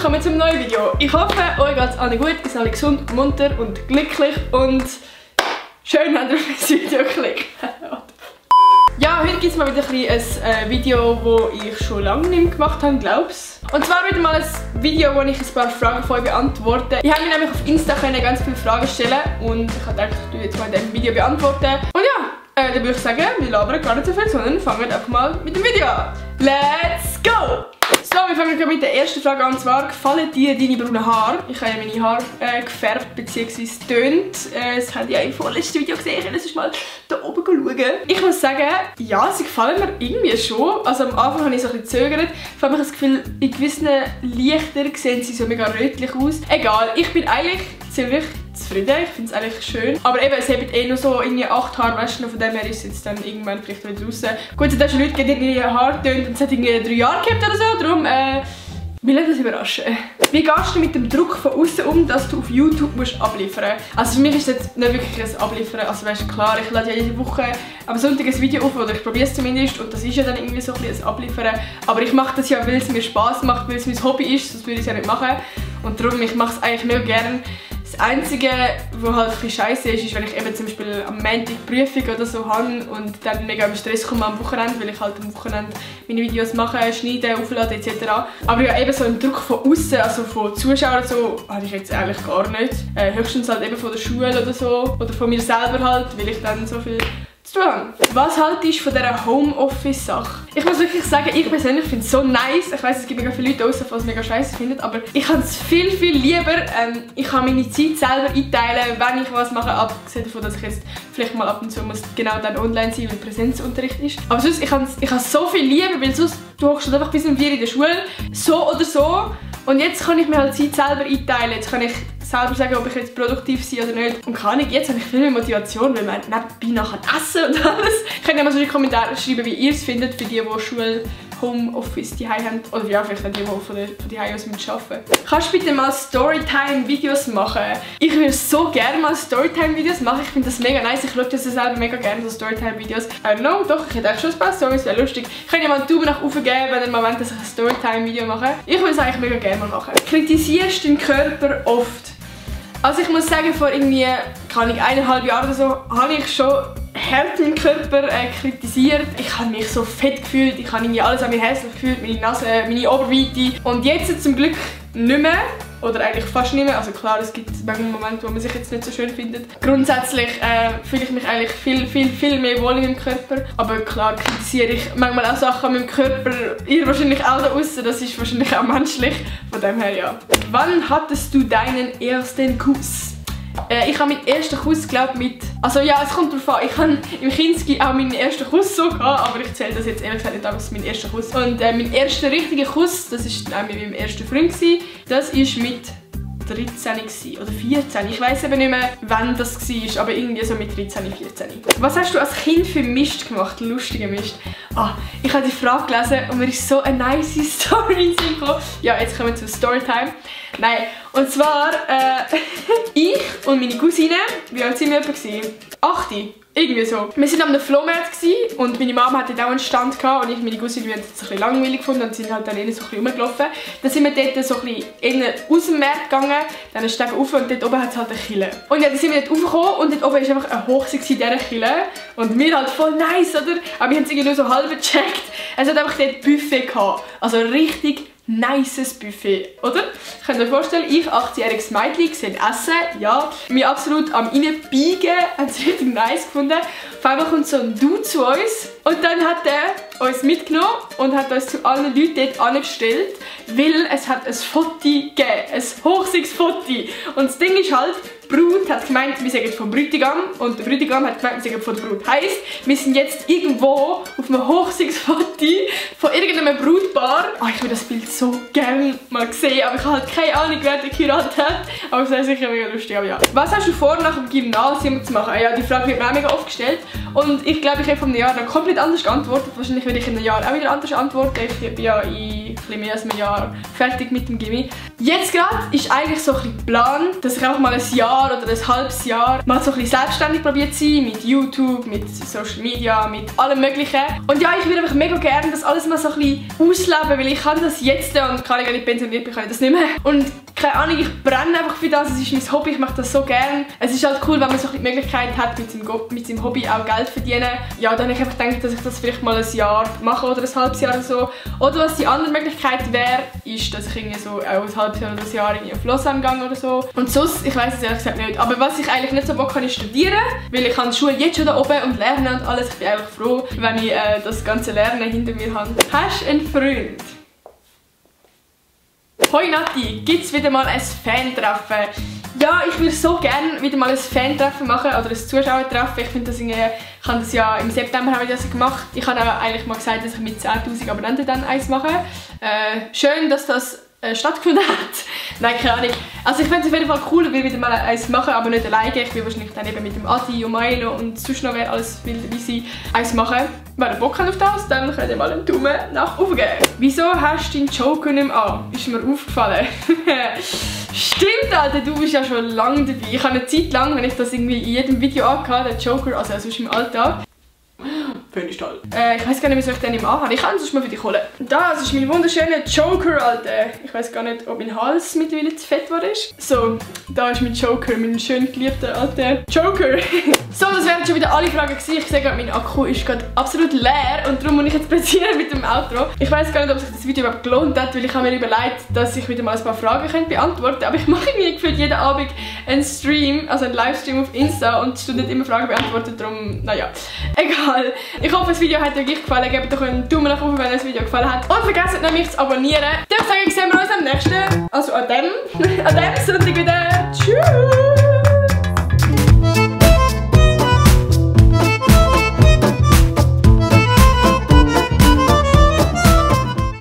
willkommen zum neuen Video. Ich hoffe, euch geht es allen gut, ihr seid alle gesund, munter und glücklich und schön, habt ihr auf das Video geklickt. Ja, heute gibt es mal wieder ein Video, das ich schon lange nicht mehr gemacht habe, glaube ich. Und zwar wieder mal ein Video, wo ich ein paar Fragen von euch beantworte. Ich habe mir nämlich auf Insta ganz viele Fragen stellen und ich habe gedacht, ich jetzt mal in diesem Video beantworten. Und ja, dann würde ich sagen, wir labern gar nicht so viel, sondern fangen einfach mal mit dem Video an. Let's go! So, wir fangen mit der ersten Frage an, und zwar, gefallen dir deine braunen Haare? Ich habe ja meine Haare gefärbt bzw. getönt. Das habt ihr ja im vorletzten Video gesehen, das ist mal da oben schauen. Ich muss sagen, ja, sie gefallen mir irgendwie schon. Also am Anfang habe ich so ein bisschen gezögert. Ich habe das Gefühl, in gewissen Lichtern sehen sie so mega rötlich aus. Egal, ich bin eigentlich ziemlich zufrieden, ich finde es eigentlich schön. Aber eben, es haben eh nur so irgendwie 8 Haarwäsche, von dem her ist es jetzt dann irgendwann vielleicht wieder raus. Gut, es hat schon Leute gegeben, die ihre Haare tönt und es hat irgendwie 3 Jahre gehabt oder so, darum will ich das überraschen. Wie gehst du mit dem Druck von außen um, dass du auf YouTube musst abliefern musst? Also für mich ist das jetzt nicht wirklich ein Abliefern, also weißt du, klar, ich lade ja jede Woche am Sonntag ein Video auf, oder ich probiere es zumindest, und das ist ja dann irgendwie so ein bisschen ein Abliefern. Aber ich mache das ja, weil es mir Spass macht, weil es mein Hobby ist, sonst würde ich es ja nicht machen. Und darum, ich mache es eigentlich nicht gerne. Das Einzige, was halt ein bisschen scheiße ist, ist, wenn ich eben zum Beispiel am Montag Prüfung oder so habe und dann mega im Stress komme am Wochenende, weil ich halt am Wochenende meine Videos mache, schneide, aufladen etc. Aber ja, eben so einen Druck von außen, also von Zuschauern so, habe ich jetzt eigentlich gar nicht. Höchstens halt eben von der Schule oder so, oder von mir selber halt, weil ich dann so viel zu tun habe. Was haltest du von dieser Homeoffice-Sache? Ich muss wirklich sagen, ich persönlich finde es so nice. Ich weiss, es gibt mega viele Leute draussen, die es mega scheiße finden, aber ich habe es viel, viel lieber. Ich kann meine Zeit selber einteilen, wenn ich was mache, abgesehen davon, dass ich jetzt vielleicht mal ab und zu muss genau dann online sein, weil Präsenzunterricht ist. Aber sonst, ich habe es so viel lieber, weil sonst du hockst einfach bis um 4 in der Schule, so oder so. Und jetzt kann ich mir halt Zeit selber einteilen. Jetzt kann ich selber sagen, ob ich jetzt produktiv bin oder nicht. Und kann ich, jetzt habe ich viel mehr Motivation, weil man nebenbei nachher essen und alles. Könnt ihr mal so in die Kommentare schreiben, wie ihr es findet, für die Schule, Homeoffice die haben. Oder ja, vielleicht auch die von die aus arbeiten müssen. Kannst du bitte mal Storytime-Videos machen? Ich würde so gerne mal Storytime-Videos machen. Ich finde das mega nice. Ich schaue das selber mega gerne, so Storytime-Videos. I don't know, doch, ich hätte eigentlich schon ein paar Storys, wäre lustig. Könnt ihr mal einen Daumen nach oben geben, wenn ihr mal wollt, dass ich ein Storytime-Video mache. Ich würde es eigentlich mega gerne mal machen. Kritisierst du deinen Körper oft? Also ich muss sagen, vor irgendwie, kann ich 1,5 Jahren oder so, habe ich schon hart meinen Körper kritisiert. Ich habe mich so fett gefühlt, ich habe irgendwie alles an mir hässlich gefühlt, meine Nase, meine Oberweite. Und jetzt zum Glück nicht mehr. Oder eigentlich fast nicht mehr. Also klar, es gibt manchmal Momente, wo man sich jetzt nicht so schön findet. Grundsätzlich fühle ich mich eigentlich viel mehr wohl in meinem Körper. Aber klar kritisiere ich manchmal auch Sachen an meinem Körper. Ihr wahrscheinlich auch da draussen, das ist wahrscheinlich auch menschlich. Von dem her ja. Wann hattest du deinen ersten Kuss? Ich habe meinen ersten Kuss, glaube mit... Also ja, es kommt darauf an. Ich habe im Kinski auch meinen ersten Kuss so gehabt, aber ich zähle das jetzt ehrlich gesagt nicht als mein erster Kuss. Und mein erster richtiger Kuss, das war auch mit meinem ersten Freund, das war mit 13 oder 14. Ich weiss eben nicht mehr, wann das war, aber irgendwie so mit 13, 14. Was hast du als Kind für Mist gemacht? Lustiger Mist. Ich habe die Frage gelesen und mir ist so eine nice Story in den Sinn gekommen. Ja, jetzt kommen wir zu Storytime. Nein, und zwar ich und meine Cousine, wie alt sind wir etwa? 8. Irgendwie so. Wir waren am Flohmarkt und meine Mama hatte auch einen Stand gehabt und ich und meine Cousine, wir haben es ein bisschen langweilig gefunden und sind halt dann innen so ein bisschen rumgelaufen. Dann sind wir dort so ein bisschen innen aus dem Markt gegangen, dann einen Steg rauf und dort oben hat es halt eine Kille. Und ja, dann sind wir dort raufgekommen und dort oben war einfach ein Hochsitz in dieser Kille. Und wir halt voll nice, oder? Aber wir haben es irgendwie nur so halb gecheckt. Es hat einfach dort Buffet gehabt. Also richtig nices Buffet, oder? Könnt ihr euch vorstellen, ich, 18-jähriges Mädchen, gesehen essen, ja. Mich absolut am reinbiegen, haben es richtig nice gefunden. Auf einmal kommt so ein Dude zu uns und dann hat er uns mitgenommen und hat uns zu allen Leuten dort angestellt, weil es hat ein Foto gegeben, ein Hochzeitsfoto. Und das Ding ist halt, die Brut hat gemeint, wir sagen vom Bräutigam und der Bräutigam hat gemeint, wir sagen von der Brut. Heisst, wir sind jetzt irgendwo auf einem Hochzeitsfoto von irgendeinem Brautpaar. Ich würde das Bild so gerne mal sehen, aber ich habe halt keine Ahnung, wer der geheiratet hat. Aber es wäre sicher mega lustig, aber ja. Was hast du vor, nach dem Gymnasium zu machen? Ja, die Frage wird mir auch mega oft gestellt. Und ich glaube, ich habe vor einem Jahr noch komplett anders geantwortet. Wahrscheinlich werde ich in einem Jahr auch wieder anders antworten. Ich bin ja in bisschen mehr als ein Jahr fertig mit dem Gymi. Jetzt gerade ist eigentlich so ein bisschen der Plan, dass ich einfach mal ein Jahr oder ein halbes Jahr mal so ein bisschen selbstständig probiert zu sein, mit YouTube, mit Social Media, mit allem möglichen. Und ja, ich würde einfach mega gerne das alles mal so ein bisschen ausleben, weil ich kann das jetzt und kann ich gar nicht pensioniert bin, kann ich das nicht mehr. Und keine Ahnung, ich brenne einfach für das, es ist mein Hobby, ich mache das so gerne. Es ist halt cool, wenn man so die Möglichkeit hat, mit seinem Hobby auch Geld zu verdienen. Ja, dann habe ich einfach gedacht, dass ich das vielleicht mal ein Jahr mache oder ein halbes Jahr oder so. Oder was die andere Möglichkeit wäre, ist, dass ich irgendwie so auch ein halbes Jahr oder ein Jahr in auf Lausanne gehe oder so. Und sonst, ich weiß es ehrlich gesagt nicht. Aber was ich eigentlich nicht so Bock habe, ist studieren, weil ich habe die Schule jetzt schon da oben und lernen und alles. Ich bin eigentlich froh, wenn ich das ganze Lernen hinter mir habe. Hast du einen Freund? Hoi Nati, gibt es wieder mal ein Fan-Treffen? Ja, ich würde so gerne wieder mal ein Fan-Treffen machen oder ein Zuschauertreffen. Ich finde das irgendwie, ich habe das ja im September habe ich das gemacht. Ich habe auch eigentlich mal gesagt, dass ich mit 10'000 Abonnenten dann eins mache. Schön, dass das stattgefunden hat. Nein, keine Ahnung. Also ich finde es auf jeden Fall cool, wir wieder mal eins machen, aber nicht alleine. Ich will wahrscheinlich dann eben mit dem Adi und Milo und sonst noch wer alles will dabei sein, eins machen. Wenn ihr Bock habt auf das, dann könnt ihr mal einen Daumen nach oben geben. Wieso hast du deinen Joker nicht mehr an? Ist mir aufgefallen. Stimmt, Alter, du bist ja schon lange dabei. Ich habe eine Zeit lang, wenn ich das irgendwie in jedem Video angehabt, den Joker, also sonst im Alltag. Finde ich toll. Ich weiß gar nicht, wieso ich den nicht mehr anhabe. Ich kann es sonst mal für dich holen. Das ist mein wunderschöner Joker, Alter. Ich weiß gar nicht, ob mein Hals mittlerweile zu fett geworden ist. So, da ist mein Joker, mein schön geliebter alter Joker. So, das wären schon wieder alle Fragen gewesen. Ich sehe gerade, mein Akku ist gerade absolut leer und darum muss ich jetzt präzisieren mit dem Outro. Ich weiß gar nicht, ob sich das Video überhaupt gelohnt hat, weil ich habe mir überlegt, dass ich wieder mal ein paar Fragen beantworten könnte. Aber ich mache mir gefühlt jeden Abend einen Stream, also einen Livestream auf Insta und es nicht immer Fragen beantwortet, darum, naja, egal. Ich hoffe, das Video hat euch gefallen. Gebt doch einen Daumen nach oben, wenn euch das Video gefallen hat. Und vergesst nicht, mich zu abonnieren. Dann sage ich, sehen wir uns am nächsten, also an dem Sonntag wieder. Tschüss!